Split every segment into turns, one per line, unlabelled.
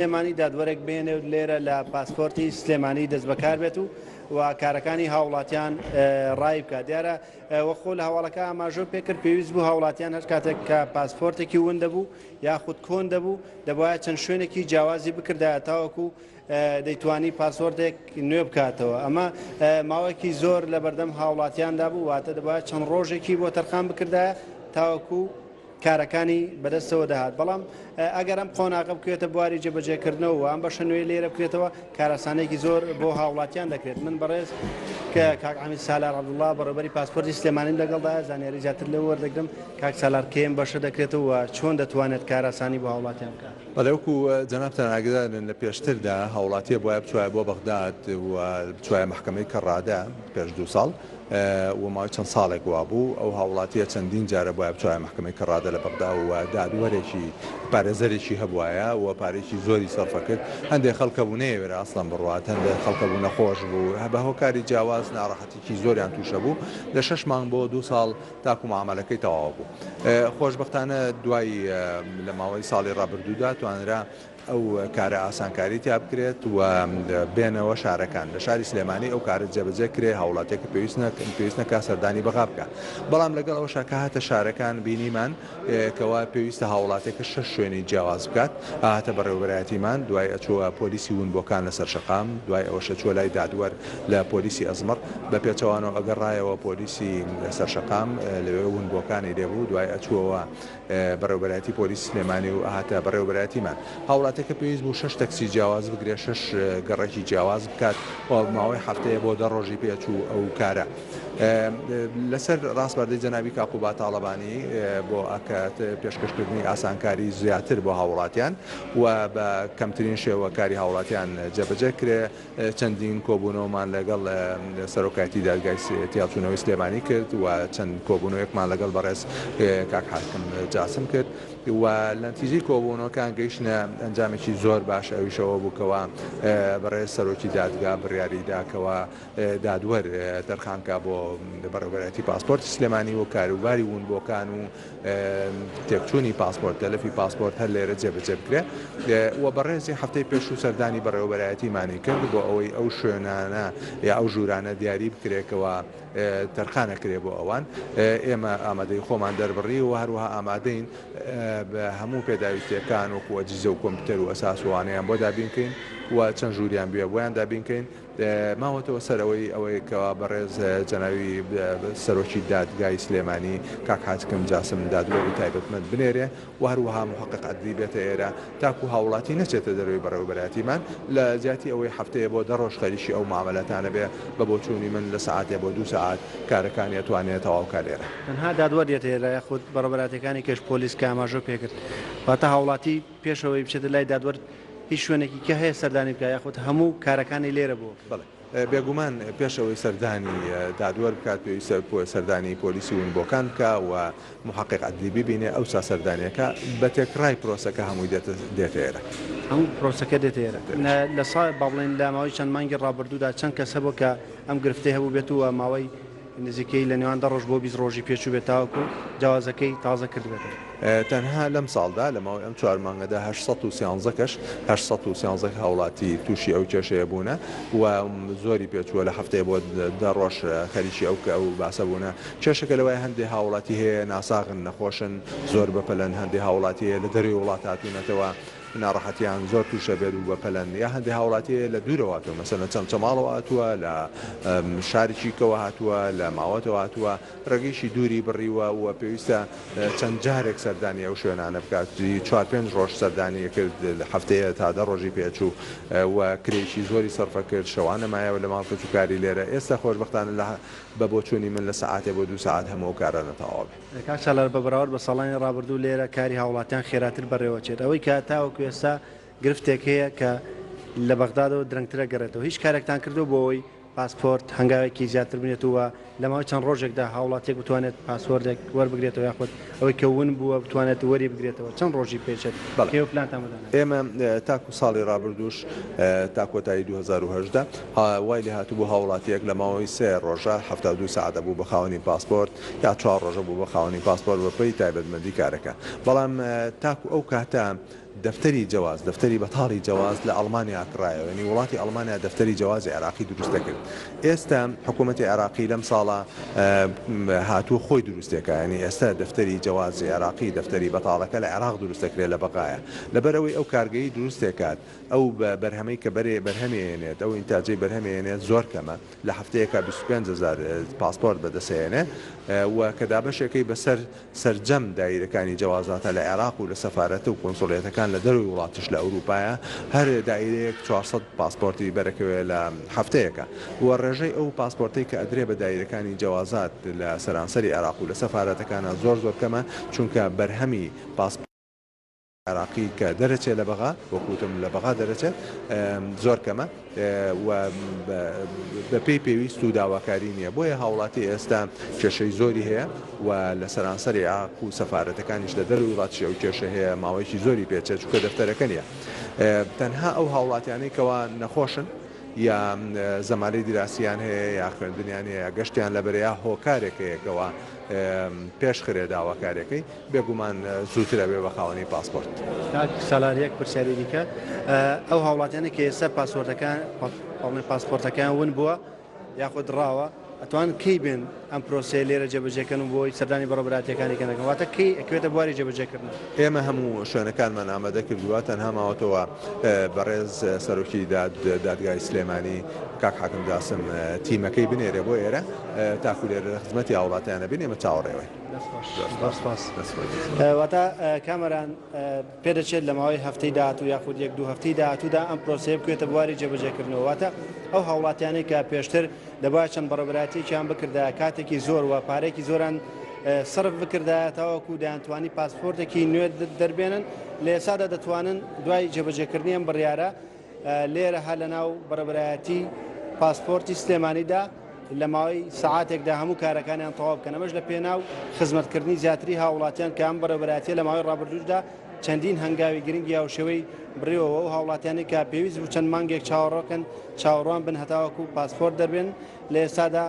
سلێمانی دادوەرێک بهێنێ و لێرە لە پاسپۆرتی سلێمانی دەستبەکار بێت و و کارەکانی هاوڵاتیان ڕای بکات. دیارە وەک خۆ لە هەواڵەکە ئاماژە پێکرد پێویست بوو هاوڵاتیان هەر کاتێک کە پاسپۆرتێکی ون دەبوو یاخود کۆن دەبوو دەبواە چەند شوێنێکی جیاوازی بکردایە تاوەکو دەیتوانی پاسۆرتێک نوێ بکاتەوە. ئەمە ماوەیەکی زۆر لە بەردەم هاوڵاتیاندا بوو، واتە دەبواە چەند ڕۆژێکی بۆ تەرخان بکردایە تاوەکو کارەکانی بەدەستەوە دەهات، بەڵام ئەگەر ئەم قۆناغە بکەوێتە بواری جێبەجێکردنەوە و ئەم بەشە نوێی لێرە بکرێتەوە کارئاسانییەکی زۆر بۆ هاوڵاتیان دەکرێت. من بەڕێز کە کاک عەمید سالار عەبدوڵڵا بەڕێوەبەری پاسپۆرتی سلێمانیم لەگەڵدایە زانیاری زیاتر لەو وەردەگرم. کاک سالار کەی ئەم بەشە دەکرێتەوە و چۆن دەتوانێت کارئاسانی بۆ هاوڵاتیان بکات؟
بەڵێ وەکو جەنابتان ئاگادارن لە پێشتردا هاوڵاتیە بوایە بچوایە بۆ بەغداد و بچوایە مەحکەمەی کەڕادە پێش دوو ساڵ و ماوەی چەند ساڵێک وابوو ئەو هاوڵاتیە چەندین جارە بوایە بچوایە مەحکەمەی کەڕادە لە بەغدا و دادوەرێکی پارێزەرێکی هەبوایە و پارەیەکی زۆری سەرفەکرد هەندێک خەڵک هەبوو نەیەوێرا ئەسڵەن بڕوات هەندێک خەڵک هەبوو نەخۆش بوو بە هۆکاری جیاواز ناڕەحەتیکی زۆریان تووشە بوو لە شەش مانگ بۆ دوو ساڵ تاکو معامەلەکەی تەواو بوو خۆشبەختانە دوای لە ماوەی ساڵی ڕابردوودا توانرا ئەو کارە ئاسانکاری تیا بکرێت و بێنەوە شارەکان لە شاری سلێمانی ئەو کارە جێبەجێ کرێ هاوڵاتیەکە پێویست پێویست نەکا سەردانی بەغا بکا بەڵام لەگەڵ ئەوەشا کە هاتە شارەکان بینیمان کەوا پێویستە هاوڵاتیەکە شەش شوێنی جیاواز بکات هاتە بەڕێوەبەرایەتیمان دوای ئەچووە پۆلیسی ونبووەکان لەسەر شەقام دوای ئەوەش ئەچووە لای دادوەر لە پۆلیسی ئەزمڕ بە پێچەوانەوە ئەگەڕایەوە پۆلیسی سەر شەقام لەوێ ونبووەکانی لێبوو دوای ئەچووەوە بەڕێوەبەرایەتی پۆلیسی سلێمانی و هاتە بەڕێوەبەرایەتیمان. هاوڵاتیەکە پێویست بوو شەش تەکسی جیاواز بگرێت، شەش گەڕەکی جیاواز بکات و ماوەی هەفتەیە بۆ دە ڕۆژی پێچوو ئەو کارە. لەسەر ڕاسپاردەی جەنابی کاک قوباد تاڵەبانی بۆ پێشکەشکردنی ئاسانکاری زیاتر بۆ هاوڵاتیان و بە کەمترین شێوە کاری هاوڵاتیان جێبەجێ کرێ، چەندین کۆبوونەوەمان لەگەڵ سەرۆکایەتی دادگای تیاچوونەوەی سلێمانی کرد و چەند کۆبوونەوەیەکمان لەگەڵ بەڕێز کاک حاکم جاسم کرد و لە نتیجەی کۆبوونەوەکان گەیشتنە ئەنجامێکی زۆر باش ئەویش ئەوە بوو کەوا بەڕێز سەرۆکی دادگا بڕیاری دا کەوا دادوەر تەرخان کا بۆ بەڕێوەبەرایەتی پاسپۆرتی سلێمانی و کاروباری ونبووەکان و تێکچوونی پاسپۆرت، تەلەفی پاسپۆرت هەر لێرە جێبەجێ بکرێ و بەڕێزی هەفتەی پێشوو سەردانی بەڕێوەبەرایەتیمانی کرد بۆ ئەوەی ئەو شوێنانە یا ئەو ژوورانە دیاری بکرێ کەوا تەرخان ئەکرێ بۆ ئەوان. ئێمە ئامادەی خۆمان دەربڕی و هەروەها ئامادەین بە هەموو پێداویستییەکان وەکو ئەجیزە و کۆمپیوتەر و ئەساس و ئەوانەیان بۆ دابین کەین و چەند ژووریان بوێ بۆیان دابین کەین. ماوەتەوە سەر ئەوەی ئەوەی کەوا بەڕێز جەناوی سەرۆکی دادگای سلێمانی کاک حاکم جاسم دادوەری تایبەتمەند بنێرێ و هەروەها محقق عەدلی بێتە ئێرە تاکو هاوڵاتی نەچێتە دەرەوەی بەڕێوەبەرایەتیمان لە جیاتی ئەوەی هەفتەیە بۆ دە ڕۆژ خەریکی ئەو معامەلاتانە بێ بە بۆچوونی من لە سەعاتێ بۆ دوو سەعات کارەکانی ئەتوانێ تەواو کا لێرە.
تەنها دادوەر دێتە ئێرە یاخود بەڕێوەبەرایەتیەکانی کەش پۆلیس کە ئاماژەو پێکرد واتە هاوڵاتی پێش ئەوەی بچێتە لای دادوەر هیچ شوێنێکی کە هەیە سەردانی بکات یاخود هەموو کارەکانی لێرە بۆ بکرێت؟
بەڵێ بێگومان پێش ئەوەی سەردانی دادوەر بکات پێویستە سەردانی پۆلیسی ونبووەکان بکا و محقق عەدلی ببینێ ئەوسا سەردانیەکە بە تێکڕای پرۆسەکە هەمووی دێتە دێتە ئێرە.
هەموو پرۆسەکە دێتە ئێرە. لە سا با بڵێین لە ماوەی چەند مانگی ڕابردوودا چەند کەس هەبووە کە ئەم گرفتەی هەبووبێت و ماوەی نزیکەی لە نێوان دە ڕۆژ بۆ 20 ڕۆژی پێچووبێت تاوەکو جەوازەکەی تازە کردبێتەوە.
تەنها لەم ساڵدا لە ماوەی ئەم چوار مانگەدا 813 کەس 813 هاوڵاتی تووشی ئەو کێشەیە بوونە و زۆری پێچووە لە هەفتەیە بۆ دە ڕۆژ خەریکی ئەو ئەو باسە بوونە. کێشەکە لەوەیە هەندێ هاوڵاتی هەیە ناساغن نەخۆشن زۆر بەپەلەن هەندێ هاوڵاتی هەیە لە دەرەوەی وڵات هاتوونەتەوە ناڕەحەتیان زۆر تووشە بێت و بەپەلەن یا هەندێ هاوڵاتی هەیە لە دوورەوە هاتووە مەسەلەن لە چەمچەماڵەوە هاتووە لە شارێکی کەوە هاتووە لە ماوەتەوە هاتووە ڕێگەیەکی دووری بڕیوە و پێویستە چەند جارێک سەردانی ئەو شوێنانە بکات چوار پێنج ڕۆژ سەردانی کرد هەفتەیە تا دە ڕۆژی پێچوو و کرێکی زۆری سەرفە کرد شەوانە مایەوە لە ماڵ کەسوکاری لێرە ئێستا خۆشبەختانە لە بە بۆچوونی من لە سەعاتێ بۆ دوو سەعات هەموو ئەو کارانە تەواو بێ.
کاک سالار بە بەراورد بە ساڵانی ڕابردوو لێرە کاری هاوڵاتیان خێراتر بەڕێوەچێت ئەوەی کە تاوەکو ئێستا گرفتێک هەیە کە لە بەغدادەوە درەنگتر ئەگەڕێتەوە هیچ کارێکتان کردووە بۆ ئەوەی پاسپۆرت هەنگاوێکی زیاتر بنێت و لە ماوەی چەند ڕۆژێکدا هاوڵاتیەک بتوانێت پاسۆردێک وەربگرێتەوە یاخود ئەوەی کە ون بووە بتوانێت وەری بگرێتەوە چەند ڕۆژی پێچێت
بەڵێ
ئێوە پلانتان بۆ داناوە؟
ئێمە تاکو ساڵی ڕابردووش تا کۆتایی 2018 وای لێهاتبوو هاوڵاتیەک لە ماوەی سێ ڕۆژە 72 سەعات ئەبوو بە خاوەنی پاسپۆرت یا چوار ڕۆژە بوو بە خاوەنی پاسپۆرت بە پێی تایبەتمەندی کارەکە بەڵام تاکو ئەو کاتە. دەفتەری جەواز، دەفتەری بەتاڵی جەواز لە ئەڵمانیا کڕایەوە، یانی وڵاتی ئەڵمانیا دەفتەری جەوازی عێراقی دروست دەکرد. ئێستا حکوومەتی عێراقی لەم ساڵە هاتووە خۆی دروستێکا، یانی ئێستا دەفتەری جەوازی عێراقی، دەفتەری بەتاڵەکە لە عێراق دروست دەکرێت لە بەغایە. لەبەرئەوەی ئەو کارگەی دروستێکات، ئەو بەرهەمەی کە بەرێ بەرهەمی ئێنێت، ئەو ئینتاجەی بەرهەمی ئێنێت زۆر کەمە، لە هەفتەیەکا 25 هەزار پاسپۆرت بەدەسێنێ و کە دابەشێکەی بەسەر سەرجەم دایرەکانی جەوازاتە لە عێراق و لە سەفارەت و کونسوڵیەتەکان لە دەرەوەی وڵاتیش لە ئەوروپایە هەر دایرەیەک 400 پاسپۆرتی بەرەکەوێ لە هەفتەیەکا و ڕێژەی ئەو پاسپۆرتەی کە ئەدرێ بە دایرەکانی جەوازات لە سەرانسەری عێراق و لە سەفارەتەکانا زۆر زۆر کەمە چونکە بەرهەمی پاسپۆرتی عێراقی کە دەرەچێ لە بەغا وەک وتم لە بەغا دەرەچێت زۆر کەمە و بە پێی پێویست و داواکاری نییە بۆیە هاوڵاتی ئێستا کێشەی زۆری هەیە و لە سەرانسەری عێراق و سەفارەتەکانیش لە دەرەوەی وڵاتیش ئەو کێشە هەیە ماوەیەکی زۆری پێچێت چونکە دەفتەرەکە نییە تەنها ئەو هاوڵاتیانەی کەوا نەخۆشن یا زەمالەی دیراسیان هەیە یا خوێندنیان هەیە یا گەشتیان لەبەرە یا هۆکارێک هەیە کەوا پێش خرێ داواکاریەکەی بێگومان زووتر ئەبێ بە خاوەنی پاسپۆرت.
کاک سالار یەک پرسیاری دیکە ئەو هاوڵاتیانە کە ئێستا پاسپۆرتەکان پاسپۆرتەکەیان ون بووە یاخود دڕاوە ئەتوان کەی بێن ئەم پرۆسەیە لێرە جێبەجێکەن و بۆی سەردانی بەڕێوەبەرایەتیەکانی کە نەکەن واتە کەی ئەکەوێتە بواری جێبەجێکردن؟
ئێمە هەموو شوێنەکانمان ئامادە کردووە تەنها ماوەتەوە بەڕێز سەرۆکی دادگای سلێمانی کاک حاکم جاسم تیمەکەی بنێرێ بۆ ئێرە تاکو لێرە لە خزمەتی هاوڵاتیانە بین ئێمە چاوەڕێوەین.
واتە کامەران پێدەچێت لە ماوەی هەفتەی داهاتوو یاخود یەک دوو هەفتەی داهاتوودا ئەم پرۆسەیە بکەوێتە بواری جێبەجێکردنەوە واتە ئەو هاوڵاتیانەی کە پێشتر دەبایە چەند بەڕێوەبەرایەتیەکیان بکردایە کاتێکی زۆر و پارەیەکی زۆران سەرف بکردایە تاوەکو دەیانتوانی پاسپۆرتێکی نوێ دەربێنن لە ئێستادا دەتوانن دوای جێبەجێکردنی ئەم بڕیارە لێرە هەر لەناو بەڕێوەبەرایەتی پاسپۆرتی سلێمانیدا لە ماوەی سەعاتێکدا هەموو کارەکانیان تەواو بکەن ئەمەش لە پێناو خزمەتکردنی زیاتری هاوڵاتیان کە ئەم بەڕێوەبەرایەتیە لە ماوەی ڕابردووشدا چەندین هەنگاوی گرنگی هاوشێوەی بڕیوەوە و هاوڵاتیانی کە پێویست بوو چەند مانگێک چاوەڕۆکەن چاوەڕوان بن هەتاوەکو پاسپۆرت دەربێن لە ئێستادا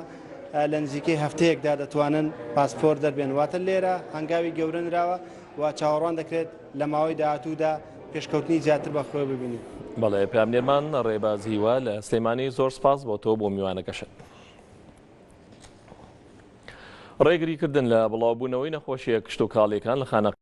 لە نزیکەی هەفتەیەکدا دەتوانن پاسپۆرت دەربێن واتە لێرە هەنگاوی گەورە نراوە و چاوەڕوان دەکرێت لە ماوەی داهاتوودا پێشکەوتنی زیاتر بە خۆیەوە ببینین.
بەڵێ پەیامنێرمان ڕێباز هیوا لە سلێمانی زۆر سپاس بۆ تۆ بۆ میوانەکەشت. ڕێگریکردن لە بڵاوبوونەوەی نەخۆشیە کشتوکاڵیەکان لە خانەقین.